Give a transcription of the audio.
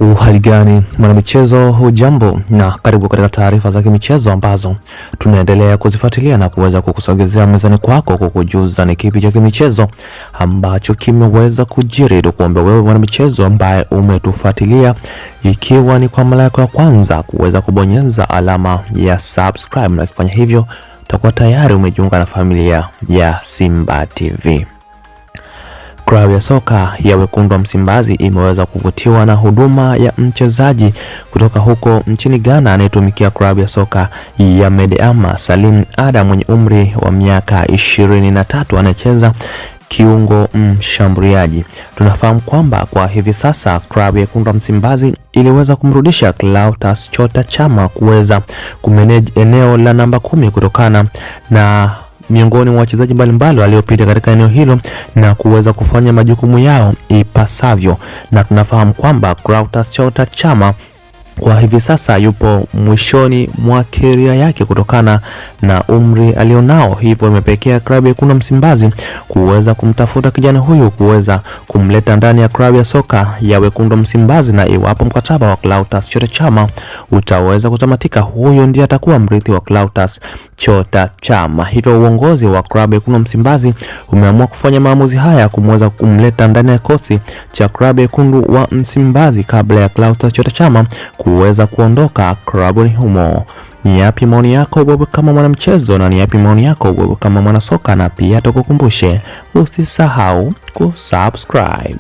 Uhali gani mwanamichezo, hujambo na karibu katika taarifa za kimichezo ambazo tunaendelea kuzifuatilia na kuweza kukusogezea mezani kwako kukujuza ni kipi cha kimichezo ambacho kimeweza kujiri. Tukuombe wewe mwanamichezo ambaye umetufuatilia, ikiwa ni kwa mara yako ya kwanza, kuweza kubonyeza alama ya subscribe, na ukifanya hivyo utakuwa tayari umejiunga na familia ya Simba TV. Klabu ya soka ya Wekundu wa Msimbazi imeweza kuvutiwa na huduma ya mchezaji kutoka huko nchini Ghana anayetumikia klabu ya soka ya Medeama, Salim Adam mwenye umri wa miaka 23 anayecheza kiungo mshambuliaji. Tunafahamu kwamba kwa hivi sasa klabu ya Wekundu wa Msimbazi iliweza kumrudisha Clatous Chota Chama kuweza kumanage eneo la namba 10 kutokana na miongoni mwa wachezaji mbalimbali waliopita katika eneo hilo na kuweza kufanya majukumu yao ipasavyo, na tunafahamu kwamba Clatous Chota Chama kwa hivi sasa yupo mwishoni mwa keria yake kutokana na umri alionao, hivyo imepelekea klabu ya Wekundu wa Msimbazi kuweza kumtafuta kijana huyu kuweza kumleta ndani ya klabu ya soka ya Wekundu wa Msimbazi, na iwapo mkataba wa Clatous Chota Chama utaweza kutamatika, huyu ndiye atakuwa mrithi wa Clatous Chota Chama. Hivyo uongozi wa klabu ya Wekundu wa Msimbazi umeamua kufanya maamuzi haya kumweza kumleta ndani ya kikosi cha klabu ya Wekundu wa Msimbazi kabla ya Clatous Chota Chama kuweza kuondoka klabuni humo. Ni yapi maoni yako wewe kama mwanamchezo, na ni yapi maoni yako wewe kama mwanasoka? Na pia tukukumbushe usisahau kusubscribe.